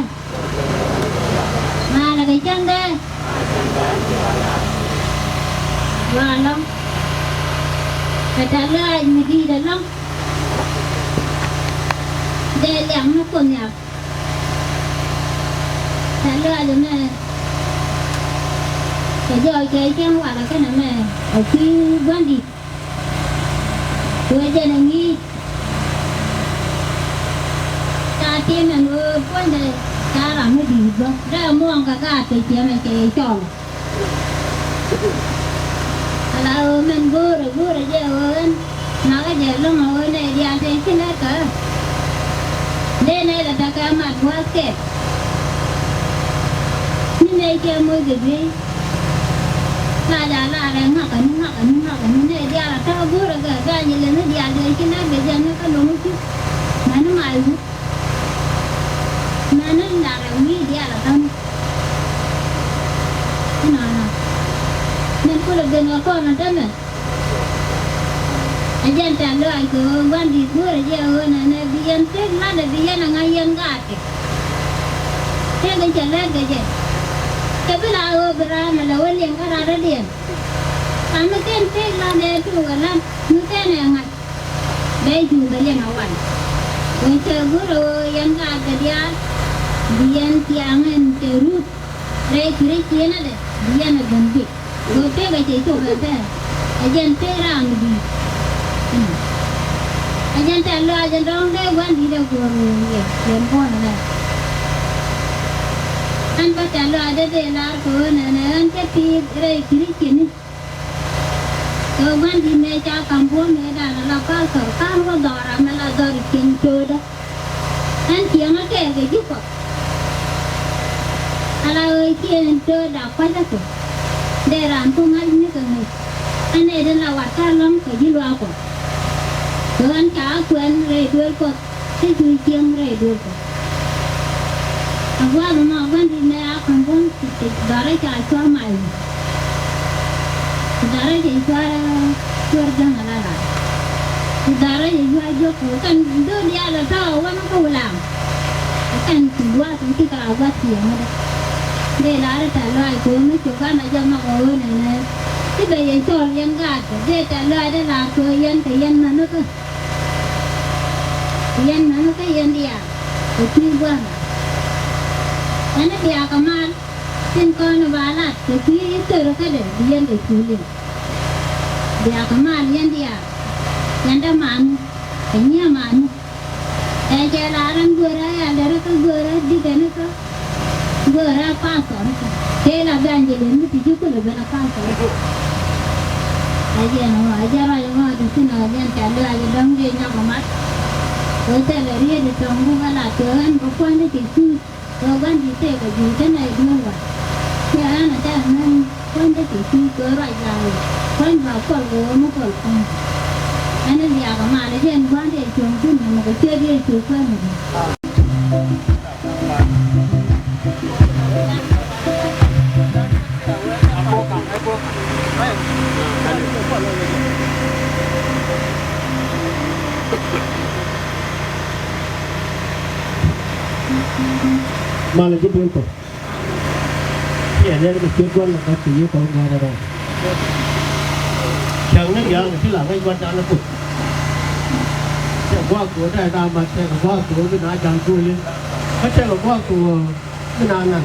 Maarɛ kɛ cäŋ dee. Luaak ɛlɔ̱ŋ. Kɛ tɛ̈th lɔaac mi di̱i̱t ɛlɔ̱ŋ. Dee liak mi Kuoth nhial. Tɛ̈th lɔaac ɛmɛ kɛ jɔɔc kɛ cäŋ walɛ kɛnɛ mɛ ɛ kui̱ gua̱ndi̱t. Wee jɛn ɛ ŋi̱i̱c. Ca tim ɛn ɣöö puɔ̱nydɛ ca ram mi di̱i̱t bä dee muɔ̱ɔ̱ŋ kɛ gaat kɛ ciɛmɛ cɛ yɛ cɔl. Ala ɣöö mɛn go̱o̱rɛ go̱o̱rɛ jɛ ɣöö ɛn nakä jɛ lo̱ŋ ɛ ɣöö nɛy diaal tëë ci lɛr kɛ ɣä. Dee nɛy lɛ tekɛ mat gua̱a̱th kɛ ni nɛy cɛ moc kɛ dueec. Ka jɛ a lar ɛ ŋa̱kɛ ni ŋa̱kɛ ni ŋa̱kɛ ni nɛy diaal a ta̱a̱ go̱o̱rɛ kɛ bɛ̈ny ilɛ ni diaal dee ci lɛr kɛ jɛ ni kä lo̱ŋ ci. Mɛn ni mac wut. Mɛn ni lar ɛ wi̱i̱ diaal a ta̱a̱ ni. Inɔnɔ. Min kulɛ ben kɛ kɔn a tämɛ. Ɛ jɛn tɛ̈th lɔaac kɛ ɣöö gua̱ndi̱t go̱o̱rɛ jɛ ɣöö nɛnɛ bi yɛn tëk la̱tdɛ bi yɛn a ŋa̱c yɛn gaatkɛ. Tëk in cɛ lɛr kɛ jɛ. Cɛ bi la ɣöö bi raan a lɛ wä liɛŋ kä rat rɔ̱diɛn. Ram mi ken tëk la̱tdɛ tuukɛ la̱t mi ken ɛ ŋa̱c. Bɛ cu bɛ liɛŋ a wal. Wee cɛ go̱o̱rɛ ɣöö yɛn gaatkɛ diaal bi yɛn tiaŋ ɛn cɛ rut. Rɛy Krith ciënädɛ bi yɛn ɛ ben guic. Go̱o̱r tëëkɛ cɛ cop ɛ bɛ̈ɛ̈r. Ɛ jɛn tëëk raan mi di̱i̱t. Ɛ jɛn tɛ̈th lɔaac ɛ dɔ̱ŋ dee gua̱ndi̱t ɛ go̱o̱r yɛ yɛn buɔ̱n ɛ lɛr. Ɣän bä tɛ̈th lɔaac dee dee lar kɛ ɣöö nɛnɛ ɣän cä pi̱i̱th rɛy Krith ciëni. Kɛ ɣöö gua̱ndi̱t mëë ca ka̱m buɔ̱m mëëdan ala pastor ka̱n wä dhɔra mɛ la dhɔr i̱ cieŋ töödä. Ɛn cieŋä kɛɛl kɛ ji̱ Kuɔth. Ala ɣöö cieŋ tööda kua̱cä kɛ. Dee raan ku ŋa̱c ni kɛ ŋäc. Ɛn ɛ den la wat kä lɔ̱ŋ kɛ ji̱ luaak Kuɔth. Kɛ ɣän ca kuɛn rɛy duëël Kuɔth. Ti cu cieŋ rɛy duëël Kuɔth. A gua̱a̱th ɛmɔ gua̱ndi̱t nɛ a ka̱m buɔ̱m ti ti dhɔrä ca cua̱r mac wi̱i̱. Ti dhɔrä cɛ cua̱r cua̱r jäŋ a la lat. Ti dhɔrä cɛ cua̱r jiök kɛ kɛn dho̱o̱l diaal ɛ tɔ̱ ɛ wänä kä Wulaŋ. Ɛ kɛn ti gua̱a̱th in ti kɛ la gua̱th ti ɛmɛ dee. Dee lar ɛ tɛ̈th lɔaac ko̱o̱m mi cok ɣän a jɛ nhɔk ɛ ɣöö nɛnɛ. Ti bɛ yɛ cɔl yɛn gaatkɛ dee tɛ̈th lɔaac dee lar kɛ ɣöö yɛn kɛ yɛn mänä kä. Yɛn mɛmɛ kä yɛn diaal kɛ kui̱ gua̱a̱th. Ɛn diaal kɛ mal tin kɔn ba lat kɛ kui̱ thöri kädɛ bi yɛn kɛ cu liŋ. Diaal kɛ mal yɛn diaal. Yɛn dämanu kɛ nyiamanu. Ɛ cɛ lar ɛn görä ɛldɛri kä görä dikɛni kä. Göörä pastor ni kɛ tëë la evangelist mi ti ci kulɛ ben a pastor ni kɛ. A jɛn ɣɔɔ a jɛn ruac ɣɔɔ ti thin a jɛn ca luaac dɔ̱ŋ dee nyɔk a mat. Kɛ thilɛ riet i̱ tɔ̱ŋ buk a la tuɔɔk ɛn kɛ puɔ̱nydä ci cuuc kɛ gua̱n ti tëëk a juuc thin a i̱ duel wa. Ciɛ ɛn a tɛl mɛn puɔ̱nydä ci cuuc kɛ ruac la i̱ puɔ̱ny ba puɔl kɛ ɣöö mi puɔl puɔ̱ny. Ɛn i̱ liaak a mal a jɛn gua̱n dee cuɔ̱ŋ thin a mɛ kɛ ciöt dee cuuc kuɛn i̱. Malɛ ji̱ duel kɔ. Ciɛ lɛl kɛ ciöt gua̱n lɛ ŋa̱t kɛ yiëë kɔn gua̱n rɛw. Cäŋ ni diaal ti la ŋäc gua̱thdan ni Kuoth. Tëë gua̱a̱th Kuɔth tëë na mat, tëë gua̱a̱th Kuɔth bi na ja̱l guɔ̱ɔ̱li. Kä tëë gua̱a̱th Kuɔth bi na naŋ.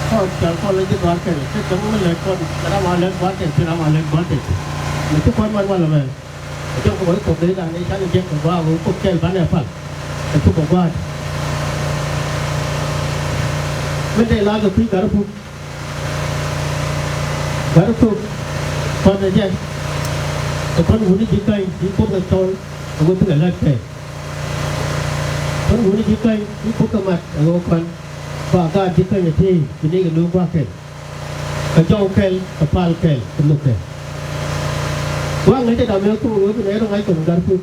Kɔn cäŋ kɔn lɛ ji̱ dhɔaar kɛl, tëë cäŋ mi lɛ kɔn, kɛ ram a lɛ gua̱a̱th tëë, tëë ram a lɛ gua̱a̱th tëë. Mɛ ci kɔn man walɛ mɛ. Jɔk kɛ wä kɔk dee dan ni can jek kɛ gua̱a̱k wä kɔk kɛl banɛ pal. Kɛ cuk kɛ gua̱a̱k. Min dee la kɛ kui̱ Gatdɛ Puk. Gatdɛ Puk. Kɔn ɛ jɛ. Kɛ kɔn wuni ji̱ ka̱ny i̱ kɔk kɛ cɔl. Kɛ wä thikɛ lät kɛ. Kɔn wuni ji̱ ka̱ny i̱ kɔk kɛ mat kɛ wä kɔn. Ba gaat ji̱ ka̱ny ɛ tëë. Bi ni kɛ nuuk gua̱a̱k kɛl. Kɛ jɔw kɛl, kɛ pal kɛl, kɛ nhök kɛl. Gua̱a̱k ŋäcɛ dam ëë ko̱o̱k ɣöö bi nɛy rɔ ŋa̱c kɔn Gatdɛ Puk.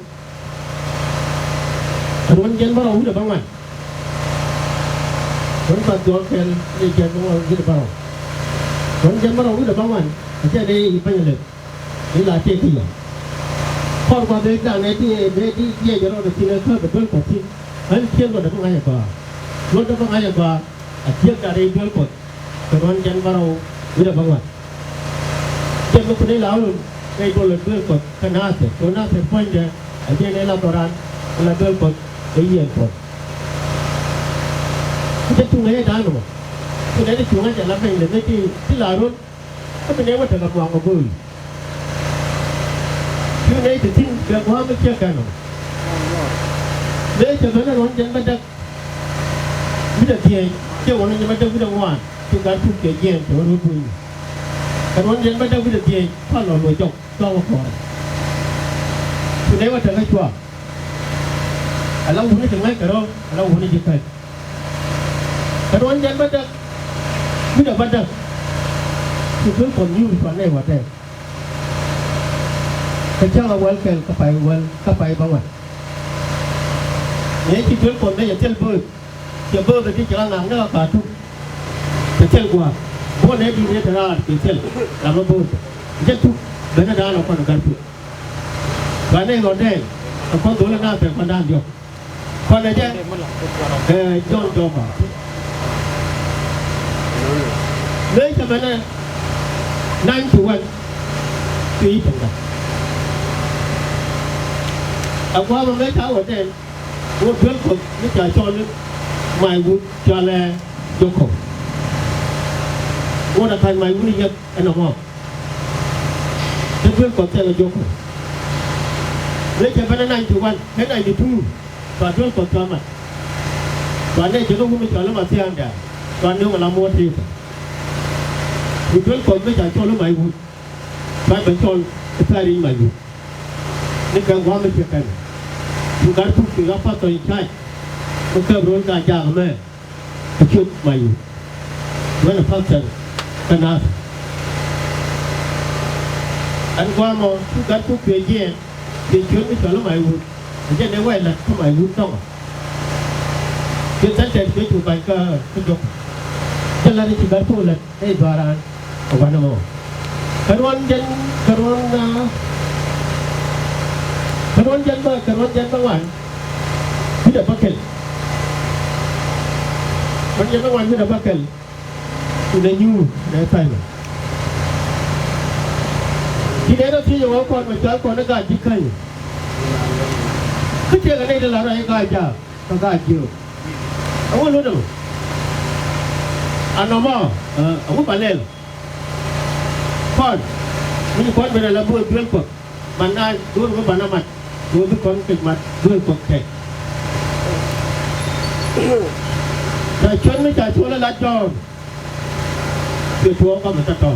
Ruɔ̱n jiɛn bärɔw wi̱cdɛ bäŋuan. Ruɔ̱n path juɔk kɛl ni jiɛn bärɔw wi̱cdɛ bärɔw. Ruɔ̱n jiɛn bärɔw wi̱cdɛ bäŋuan. Ɛ jɛn i̱ bäny lep. I̱ la tëë kä yɛ. Kɔr gua̱th ëë dan ëë ti ëë ti jiɛc rɔɔdɛ thi̱n ɛ kä bɛ duel Kuɔth thi̱n. Ɣän ciën luɔtdɛ bä ŋa̱c ɛ gɔaa. Luɔtdɛ bä ŋa̱c ɛ gɔaa. A jiäk gat rɛy duel Kuɔth kɛ ruɔ̱n jiɛn bärɔw wi̱cdɛ bäŋuan. Jɛn mi kun i̱ la wun rɛy duɔl ɛ duel Kuɔth kä Nathɛr, kɛ Nathɛr puɔ̱nydɛ a jiɛn i̱ la dhɔran i̱ la duel Kuɔth ɛ yiɛn Kuɔth. Kä cɛ tuŋ ɛ yɛ da̱a̱n mɔ. Kun ɛ ti tuŋ ɛ jɛ la peny lɛ mi ti ti la run. Kä bi nɛy wä tekɛ muaŋ ɛ go̱o̱ri. Ci nɛy te thi̱n kɛ gua̱a̱th mi ciek kɛn ɔ. Mëë cɛ ben ɛ ruɔ̱n jiɛn bädäk wi̱cdɛ dhieec, ciɛ ruɔ̱n jiɛn bädäk wi̱cdɛ ŋuan, ci Gatdɛ Puk cɛ jiɛɛn cɛ wä ruɔ̱t bunyni. Kɛ ruɔ̱n jiɛn bädäk wi̱cdɛ dhieec, kua̱r lɔ luɔc jɔk, cua wä kɔɔrɛ. Ci nɛy wä tekɛ cua. Ala wuni ti ŋa̱c kɛ rɔ, ala wuni ji̱ ka̱c. Kɛ ruɔ̱n jiɛn bädäk wi̱cdɛ bädäk. Ci duel Kuɔth nyuur cua nɛy wä tɛth. Kɛ cäŋ a wäl kɛl kä pay wäl kä pay bäŋuan. Mëë ci duel Kuɔth mëë cɛ thil bööth. Cɛ bööth ɛ ti cɛ ɣä ŋa̱a̱ŋ ni ɣä ka tuk. Cɛ thil gua̱a̱k buɔ̱n ëë di̱t ëë te raar cɛ thil. Ram ɛ bööth cɛ tuk. Benɛ da̱a̱n ɛ kɔn ɛ Gatdɛ Puk. Ba nɛy ɣɔ̱ndɛ ɛ kɔn dho̱l ɛ naath ɛ kɔn da̱a̱n diɔ̱k. Kɔn ɛ jɛ ɛ Jɔ̱ɔ̱n Jɔba. Mëë cɛ mɛnɛ ninety one cuɛ i̱ Tɛŋda. Ɛ gua̱a̱th mɔ mëë ca wä tɛn wä duel Kuɔth mi ca cɔl i̱ May Wut cɔalɛ Jokop. Wä rɛ ka̱ny May Wut i̱ yɛp ɛn ɔmɔ. Te duel Kuɔth thilɛ Jokop. Mëë cɛ ben ɛ ninety one kä ninety two. Cua duel Kuɔth cua mat. Cua nɛy jiäkä wut mi cɔl i̱ Mathiaŋdɛ. Cua nööŋ ala muɔ̱ɔ̱n tëëkɛ. Cu duel Kuɔth mi ca cɔl i̱ May Wut. Cua ben cɔl i̱ Parish May Wut. Ni kɛ gua̱a̱th mi ciek kɛn. Cu Gatdɛ Puk cu ɣä pastor in charge. Mi kɛp ro̱l ka jaak mɛ. Kä ciöt May Wut. Wänɛ pastor kä Nathɛr. Ɛn gua̱a̱th mɔ cu Gatdɛ Puk cuɛ jiɛɛn. Cuɛ ciöt mi cɔl i̱ May Wut. Ɛ jɛn ëë wɛy la̱t kä May Wut dɔ̱ŋɔ. Cuɛ thɛl tɛt cuɛ cu ba̱ny kä, kä Jokop. Cä la̱t i̱ ci Gatdɛ Puk la̱t. Ɛ dhɔaaran ɛ wanɛ mɔ. Kɛ ruɔ̱n jiɛn, kɛ ruɔ̱n, ah, kɛ ruɔ̱n jiɛn bä, kɛ ruɔ̱n jiɛn bäŋuan wi̱cdɛ bäkɛl. Ruɔ̱n jiɛn bäŋuan wi̱cdɛ bäkɛl. Inɛ nyuur inɛ tha̱a̱ŋ. Ci nɛy rɔ thiec ɛ ɣöö kɔn mɛ cɔal kɔn i̱ gaat ji̱ käny. Kä tëëkɛ nɛy ti la rɔ i̱ gaat jaak kä gaat jiök. Ɛŋu lotdɛ mɔ? Anɔmɔ, ɛ, ɛŋu ba lɛl? Kɔn mi ci kɔn ben ala bo̱o̱th duel Kuɔth. Banɛ go̱o̱r mi banɛ mat. Go̱o̱r bi kɔn kec mat duel Kuɔth kɛ. Ca cuɔ̱n mi ca cuɔl ala jɔɔr. Cuɛ tuɔɔk kɔmɛ tɔ̱tɔ̱.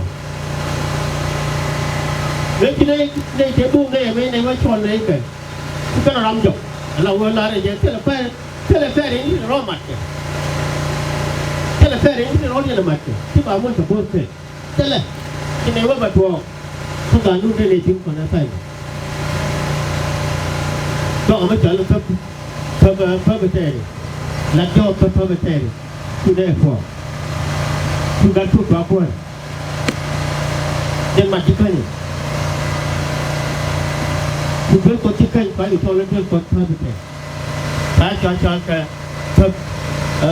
Mëë ci nɛy, nɛy tëë buk nɛy ɛmɛ nɛy wä cɔl nɛy kɛ. Ci kɛn ram jɔk ala wee lar ɛ jɛ thilɛ pɛr, thilɛ pɛr in ci rɔ mat kɛ. Thilɛ pɛr in ci rɔ yɛn mat kɛ ci ba muɔ̱n kɛ bo̱o̱th kɛ. Thilɛ ci nɛy wä bɛ tuɔɔk. Kä ganun te nɛy thi̱n kɔn ɛ pɛr. Dɔk ɛmɛ cɔal i̱ päp, päp, päp tɛɛri. La jɔɔk päp, päp tɛɛri. Cu dee puɔ̱ɔ̱k. Cu gat cu tuak kuäär. Jɛn mat ci käny. Cu duel Kuɔth ci käny, ba cu cɔl i̱ duel Kuɔth päp tɛɛri. Ba cɔal, cɔal kɛ päp, ɛ,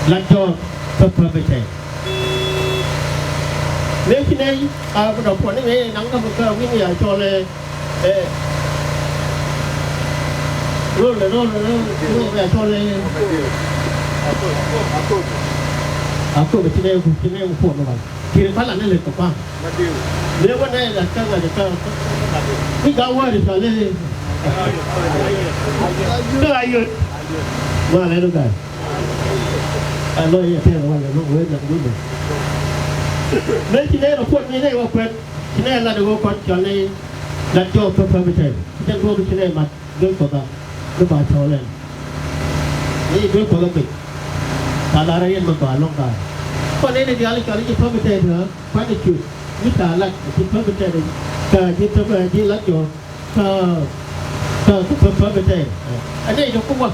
la jɔɔk päp, päp tɛɛri. Mëë ci nɛy a bi dɔ̱ŋ puɔ̱n ni mëë naŋ kä bi kä wi̱n ya cɔl ɛ, ɛ, rol ɛ, rol ɛ, rol ɛ, rol ɛ ya cɔl ɛ. A kop ci nɛy ku, ci nɛy ku puɔ̱n ni wal. Kiri pala ni lɛ kɛ kua̱ŋ. Mëë wä nɛy la kä ŋa̱c kä. Ni ga̱ wäri cɔl ɛ. Kä a yot. Ŋuan lɛ ni ga̱. A lɔ yɛ tɛɛr wal yɛ lɔk wee lat wee lɛ. Mëë ci nɛy rɔ puɔt mëë nɛy wä kuɛn ci nɛy lat wee kɔn cɔl nɛy lat jɔɔk kä päm itɛn. Ci tɛn duɔɔk ci nɛy mat duel Kuɔth a ni ba cɔɔl ɛn. Ni duel Kuɔth a piny. Ka lar a yɛn mɛ ba lɔŋ ka. Kɔn nɛy ni diaal cɔl i̱ ci päm itɛn ɣä kuan i̱ ciöt. Ni ca lat ci päm itɛn kä ci päm ɛ ci lat jɔɔk. Kä, kä, kä, kä, kä päm itɛn. Ɛ nɛy ti ku wä.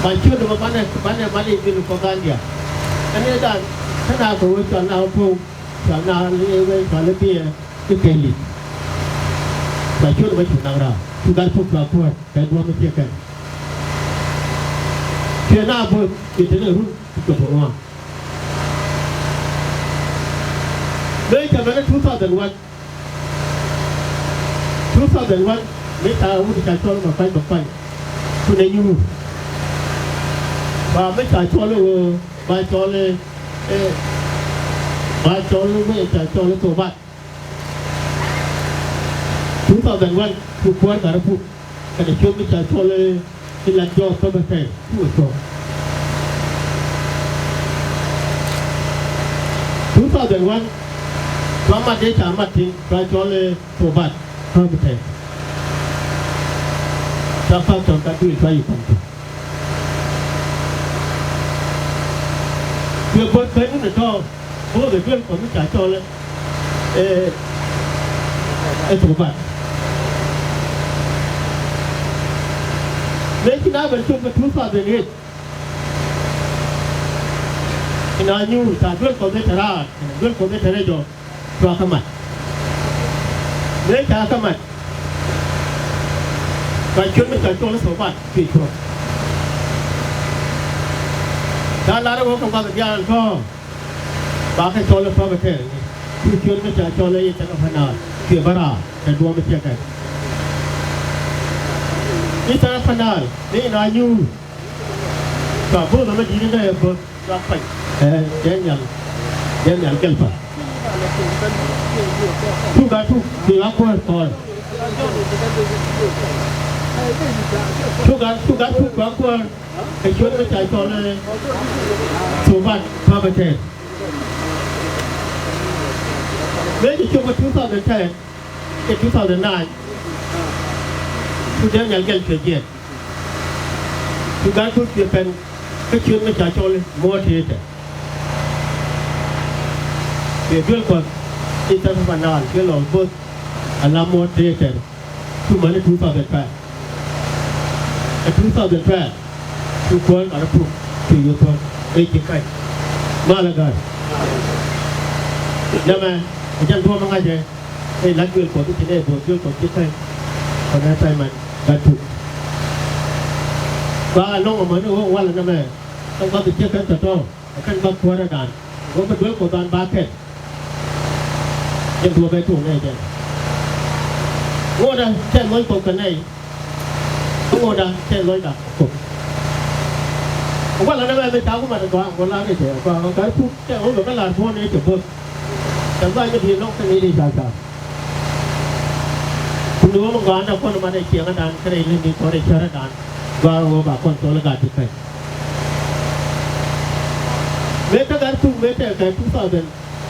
Ba ciöt mɛ banɛ, banɛ, banɛ bil kɔ gan diaal. Ɛ nɛy dan kä na kɛ wee cɔl na wä puɔ̱w. Cɔl na wee cɔl i̱ biɛ i̱ kɛ li̱th. Ba ciöt mɛ cu naŋ raar. Cu gat puk cua kuäär kɛ duɔ̱ɔ̱p mi ciɛ kɛn. Ciɛ na bo̱th i̱ te ni run ti cop ŋuan. Mëë cɛ mɛn two thousand one. Two thousand one, mëë ca wut ca cɔl ma kuany ma kuany. Kun ɛ nyuur. Ba mëë ca cɔl ɛ ɣöö ba cɔl ɛ, ɛ, ba cɔl ɛ mëë ca cɔl ɛ Thobat. Two thousand one, cu kuäär gat rɔ puk. Kɛnɛ ciöt mi ca cɔl i̱ lat jɔɔk päm itɛn cu ɛ cuɔ̱k. Two thousand one, cua mat dee ca mat tin cua cɔl i̱ Thobat päm itɛn. Ca pastor ka duël cua yi kɔn tin. Cuɛ bo̱th ben ni tɔ̱. Bo̱o̱th ɛ duel Kuɔth mi ca cɔl ɛ, ɛ, ɛ Thobat. Mëë ci na ben cop kä two thousand eight. Ci na nyuur ca duel Kuɔth ɛ te raar, duel Kuɔth ɛ te rɛc ɔ, cua kä mat. Mëë ca kä mat. Cua ciöt mi ca cɔl ɛ Thobat cuɛ cuɔ̱k. Ca lar ɛ ɣöö kɛ gua̱th diaal tɔ̱. Ba kɛ cɔl i̱ päm itɛn. Cu ciöt mi ca cɔl i̱ Eastern Upper Nile cuɛ bä raar kɛ duɔ̱ɔ̱p mi ciɛ kɛn. Eastern Upper Nile ni na nyuur. Cua bo̱o̱th ɛmɛ di̱t ni nɛy ɛ bo̱th cua kuany. Ɛ, Daniel, Daniel Gelpa. Cu gat puk cuɛ ɣä kuäär kɔɔr. Cu gat, cu gat puk cuɛ ɣä kuäär. Kɛ ciöt mi ca cɔl i̱ Thobat päm itɛn. Mëë ci cop kä two thousand ten kɛ two thousand nine. Cu Daniel Gɛl cuɛ jiɛn. Cu gat puk cuɛ pɛn kä ciöt mi ca cɔl i̱ Muɔ̱ɔ̱r Tëë Tɛr. Cuɛ duel Kuɔth i̱ thɛth pa naan cuɛ lɔ bo̱th ala Muɔ̱ɔ̱r Tëë Tɛr. Cu mäni two thousand twelve. Ɛ two thousand twelve cu kuäär gat rɔ puk cu yio̱w thuɔ̱k ëë ci ka̱ny. Malɛ ga̱a̱c. Nɛmɛ ɛ jɛn duɔ̱ɔ̱p mi ŋa̱cɛ ëë la̱t duel Kuɔth i̱ ci nɛy bo̱o̱th duel Kuɔth ci ka̱ny. Kɔnɛ pɛy mɛn gat puk. Ba nɔŋ amäni ɣöö walɛ nɛmɛ. Kɛn gɔth i̱ ciek kɛn tɔ̱tɔ̱. Ɛ kɛn gɔth kuäärä dan. Wä bi duel Kuɔth dan ba kɛn. Jɛn duɔ̱ɔ̱p ɛ tuɔɔk nɛy jɛn. Ŋuɔ̱tdä tɛth lɔc Kuɔth kɛ nɛy. Kä ŋuɔ̱tdä tɛth lɔcda Kuɔth. Walɛ nɛmɛ mi ca ku mat ɛ gɔaa ŋuɔ̱t la ni jɛ gɔaa gat puk tɛth ɣöö bɛ kä la̱r buɔ̱n ni cɛ bo̱th. Cɛ gɔaa nyɛ bi nɔŋ kɛn i̱ di ca ca. Kun ɣöö mi gɔaa nɛ kɔn mat ɛ ciɛŋädan kɛnɛ i̱ leni kɔn ɛ cärädan. Gɔaa ɣöö ba kɔn cɔl i̱ gat ti kɛn. Mëë te gat puk mëë te kɛ two thousand,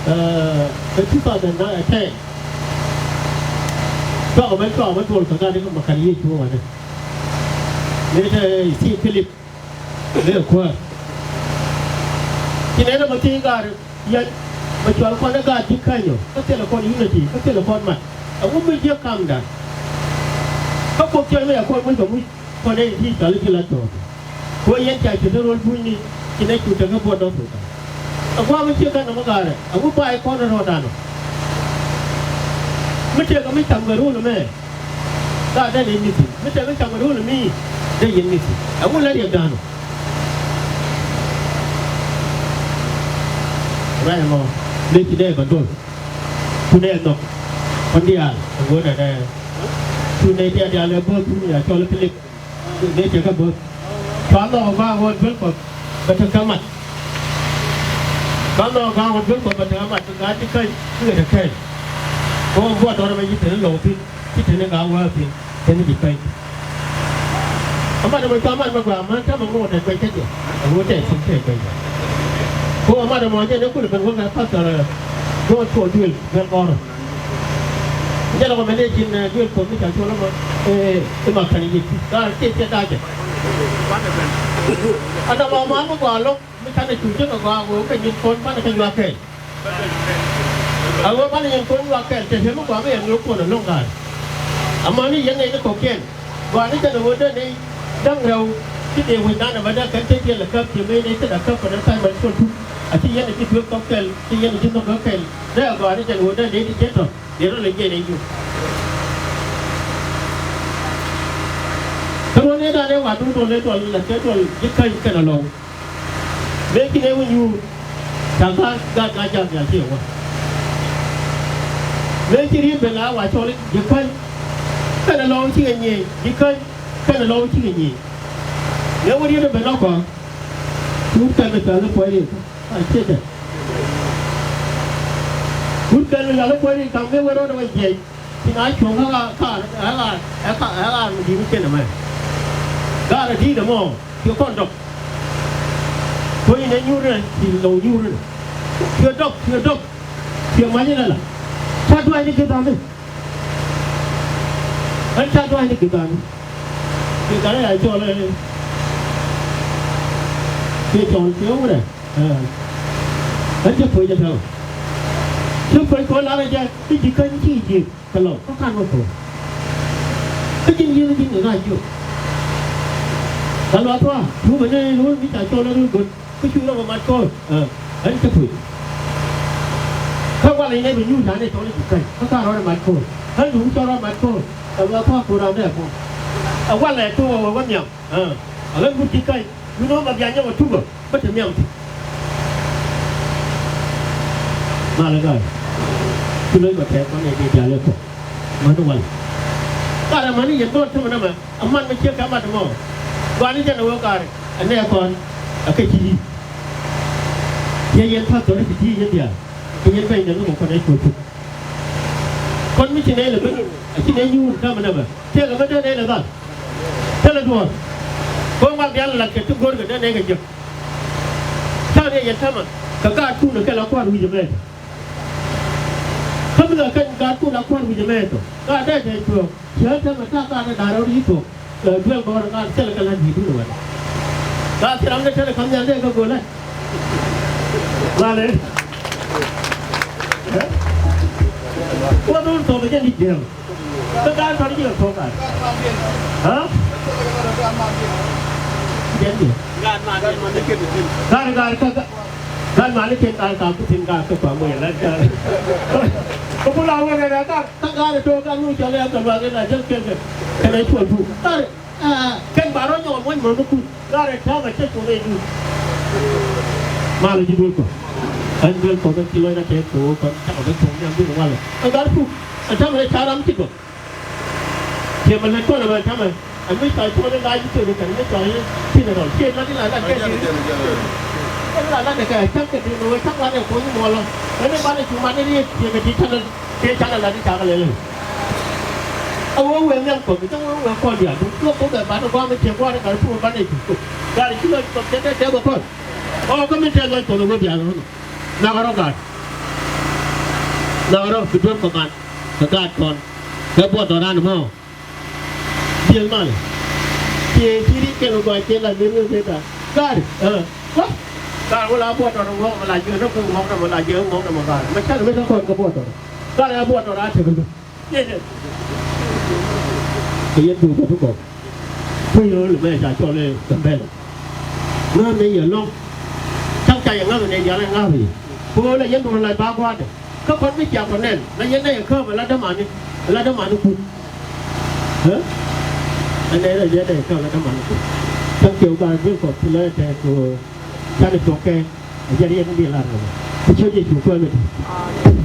ɛ, kɛ two thousand ten. Cɔakɛ mɛn cɔakɛ mɛn duɔl kɛ gat i̱ kɛ Makar Yecu wanɛ. Mëë te i̱ Steve Philip. Mëë kuäär. Ci nɛn ɛmɔ thiec gaat yɛn mɛ cual kɔn ɛ gaat ji̱ känyɔ kä thilɛ kɔn unity kä thilɛ kɔn mat. Ɛŋu mi jiäk kamdan? Kä Kuoth cɔl mi ɛ kɔn muc kɛ muc kɔn ɛ in ti cɔal i̱ ti la tɔɔk. Kuɔ yɛn ca ce̱t ɛ ro̱l punyni ci nɛ cu tekɛ buɔt dɔ̱th ɛ gua̱a̱k mi ciek kɛn nɔmɔ gaarɛ ɛŋu ba ɛ kɔn ɛ rɔɔdan ɔ. Mi tëëkɛ mi cam kɛ ro̱l ɛmɛ. Gaa dee ni mithi mi te mi cam ro̱o̱l mi dee yɛn mithi. Ɛŋu la riɛk da̱a̱n ɔ? Ruac ɛmɔ mëë ci dee bä do̱l. Cu nɛy nhɔk kɔn diaal ɛ ɣöö nɛnɛ cu nɛy diaal diaal ɛ bo̱o̱th cu mi ca cɔl i̱ Pilip. Nɛy cɛ kɛ bo̱o̱th. Cua nhɔk ɛ gɔaa ɣöö duel Kuɔth bɛ tekɛ mat. Cua nhɔk ɛ gɔaa ɣöö duel Kuɔth bɛ tekɛ mat kɛ gaat ti käny ti ɣet ɛ kɛɛl. Kɛ ɣöö buɔt dɔ̱rɛ bɛ ci te ni lɔw thi̱n ci te ni gaa wäär thi̱n. Kɛn ji̱ pɛny. Amat ɛmɔ cua mat mɛ gɔaa män täämɛ ŋo̱o̱k tɛth guɛc kä jɛ. Ɛ ŋo̱o̱k tɛth guɛc kä jɛ. Ko amat ɛmɔ jɛn ɛ kulɛ ben wä kɛ pastor ɛ ŋo̱o̱k cuɔl duël duel gɔ̱rä. Jɛn ɛ kɔ mɛn ɛ cin ɛ duel Kuɔth mi ca cuɔl ɛmɔ ɛ ma kɛn ji̱. Gaa tëë cɛ da̱a̱ jɛ. Amat ɛmɔ ma mi gɔaa lo̱k mi canɛ cu jek ɛ gɔaa ɣöö kɛ nyin kɔn banɛ kɛ nyuak kɛɛl. A ɣöö banɛ nyin kɔn nyuak kɛɛl te te mi gɔaa mi yɛn ɣöö kuɔn ɛlɔ̱ŋ gaat. Amäni yɛn nɛy ni kɔ̱kiɛn gɔaa ni jɛn ɛ ɣöö dee nɛy da̱ŋ rɛw ti dee wec naan ɛ bä dee kɛn te tiɛl ɛ käp tiɛ mëë nɛy thil ɛ käp kɛn ɛ tha̱a̱c mɛn cuɔl tuk. A ci yɛn ɛ ji̱ duek kɔk kɛl ci yɛn ɛ ji̱ nhɔk kɔk kɛl dee ɛ gɔaa ni jɛn ɛ ɣöö dee nɛy ti cɛ tɔ̱ dee rɔ lɛ jiɛn ɛ yuk. Kä ruɔ̱n nɛy da̱a̱n ɛ wa duun duɔl ɛ duɔl lɛ kɛ duɔl ji̱ käny kɛn ɛ lɔ̱ŋ. Mëë ci nɛy wä nyuur ca gaat gaat gaat jam jal ci wä. Mëë ci riet ben la wa cɔl i̱ ji̱ käny kɛnɛ lɔw cikɛ nyiëë ji̱ käny kɛnɛ lɔw cikɛ nyiëë. Mëë wä riet ben la kɔn. Wut kɛn mi kɛn i̱ puɔ̱ny riet a ciɛ kɛn. Wut kɛn mi kɛn i̱ puɔ̱ny riet ka̱m mëë wä rɔɔdɛ wä jiɛc. Ci na cuɔ̱ŋ kä ɣaar kä ɣaar kä ɣaar kä ɣaar mi di̱i̱t mi cen ɛmɛ. Ɣaar ɛ di̱i̱t ɛmɔ ci kɔn dɔk. Kuɔ̱ny inɛ nyuur inɛ ci lɔw nyuur inɛ. Ci dɔk ci dɔk ci mac inɛ la. Ca dua̱a̱cni gi̱th ami. Ɣän ca dua̱a̱cni gi̱th ami. Ci gat ɛ ya cɔl ɛ ci cɔl ci wurɛ. Ɣän cä puɔ̱c ɛ täämɛ. Cä puɔ̱c kɛ ɣän lar ɛ jɛ i̱ ji̱ käny ci ji̱. Kɛ lɔ kä kan wä kɔ. Kä ji̱n yiëë ji̱n ŋa̱c jiök. Kɛ luath wa cu bɛ nɛy lo̱l mi ca cɔl ɛ röl göt kä cu rɔ bɛ mat ko̱o̱r. Ɣän cä puc. Kä walɛ nɛy bɛ nyuur ca nɛy cɔl i̱ ji̱ käny kä ka rɔɔdɛ mat ko̱o̱r. Ɣän cu cɔl rɔɔdɛ mat ko̱o̱r. Kɛ luath wa ku ram dee kɔ. Ɛ walɛ cu wä wä nhiam. Ɛ ɣän wut ji̱ käny. Wi̱n ɣöö ma bia nyɔk ɛ tukä bä te nhiam thi̱n. Malɛ ga̱a̱c. Ci lo̱c ma tɛɛk kɔn ɛ dee diaal ɛ kɔ. Mäni wal. Gat amäni yɛn go̱o̱r tämɛ nɛmɛ aman mi ciek kɛ mat mɔ. Gɔaa ni jɛn ɛ ɣöö gat ɛ nɛɛ kɔn ɛ kɛ ci yi̱. Ciɛ yɛn pa̱th dɔ̱ri ti ti yɛn diaal. Kɛ yɛn bɛny nɛn ni mɔ kɔn ɛ cuɔ̱c tuk. Kɔn mi ci nɛy lɛ ben a ci nɛy nyuur tämɛ nɛmɛ. Tëëkɛ mi dee nɛy lɛ dhal. Thilɛ duɔ̱ɔ̱r. Go̱o̱r ŋuak diaal lat kɛ ti go̱o̱rkɛ dee nɛy kɛ jiäk. Ta̱a̱ ni yɛn tämɛ kɛ gaatkun kɛ la kua̱r wi̱c ɛmɛ. Kä mi la kɛn gaatkun la kua̱r wi̱c ɛmɛ tɔ gaat dee tɛth cuɔ̱ɔ̱ŋ. Cä tämɛ ta̱a̱ gaat dee da̱r rɛw i̱ thuɔ̱k. Duel gɔ̱rä gaat thilɛ kɛ la̱t wi̱i̱dun ɛ wɛn. Gaat thil ram dee thilɛ ka̱m nhial dee kɛ go̱o̱lɛ. Lalɛ. Kuɔth wun thuɔ̱k kɛ jɛn i̱ jiäk. Kä gaat tɔ̱r ji̱ kɛ thuɔ̱k gaat. Aa? Jɛn ji̱. Gaat gaat kä gaat mani ken gaat kä kua moc ɛ la̱t gaat. Kä bula wek ɛ gaat kä gaat ɛ to̱o̱k gaat nu cɔl ɛ kä luath ɛ la jäl ken kɛ kɛn ɛ cuɔl buk gaat. Aa, kɛn ba rɔ nyɔk ɛ muɔ̱ny mɔ̱n ni kun. Gat ɛ täämɛ cä cuɔth ɛ duut. Malɛ ji̱ duel kɔ. Ɛn duel kɔ bɛ ci lɔcdä tɛth kɛ ɣöö kɔn cakɔ bɛ cuɔ̱ŋ nhiam duel walɛ. Ɛ gat puk. Ɛ täämɛ rɛ ca ram ci gɔk. Ciɛ mɛ lät kɔn ɛmɛ täämɛ. Ɛn mi cɔal cuɔ̱ŋ ni gaa ji̱ tëëk kɛn mi cɔal i̱ tin ɛ rɔl. Ciɛ lat i̱ la lat kɛ di̱i̱t. Ɛn la lat ɛ kɛ cak kɛ di̱i̱t mɛ wee cak lat ɛ kuɔ̱ny mɔɔlɔ. Ɛn i̱ banɛ cu mat ni riet ciɛ kɛ di̱i̱t canɛ. Tëë canɛ lat i̱ cakɛ lɛl i̱. A wee wee nhiam kɔn, mi cä wee wee kɔn diaal. Duŋ tuɔɔk kɔn bɛ banɛ gua̱a̱m i̱ tiɛɛk gua̱a̱r i̱ gat puɔ̱k banɛ i̱ cu kok. Gat i̱ ci lɔc kɔn cɛ dee tɛɛk bɛ kɔn. Ɔ, kä min tɛɛk lɔc kɔn ɛ wee diaal ɣän. Nakä rɔ gat. Nakä rɔ bi duel kɔ man. Kɛ gat kɔn. Kɛ buɔt dhɔran mɔ. Diel mal. Cie ci ri kɛn gɔaa cie la ner wen ret a. Gar. Ɛ. Wä. Gar wä la buɔt tɔt ŋɔk mɛ la jiɛ ni ku ŋɔk na mɛ la jiɛ ŋɔk na mɛ gar. Mɛ can mɛ tɔ kɔn kɛ buɔt tɔt. Gar ya buɔt tɔt a tek lu. Yɛ yɛ. Kɛ yɛn duuk kɛ ti kɔk. Kui̱ rööl mɛ ca cɔl ɛ Gambɛla. Ŋa̱a̱n ni yɛ lɔ̱ŋ. Cak ca yɛ ŋa̱th ni diaal ɛ ŋa̱th yɛ. Ku ɣöö la yɛn duɔ̱ɔ̱r la ba gua̱a̱dɛ. Kä kɔn mi ciaŋ kɔn nɛn la yɛn nɛy ɛ kääp ɛ la dämani, ɛ la dämani kut. Ɛ? Ɛ nɛy rɛy yɛn nɛy ɛ kääp ɛ la dämani kut. Thank you, God, bring for to learn that to, uh, canɛ cuɔ̱ŋ kɛ. Ɛ jɛn yɛn mi lar kɛ bä. Kä ciöt Yecu kuäär mi di̱i̱t.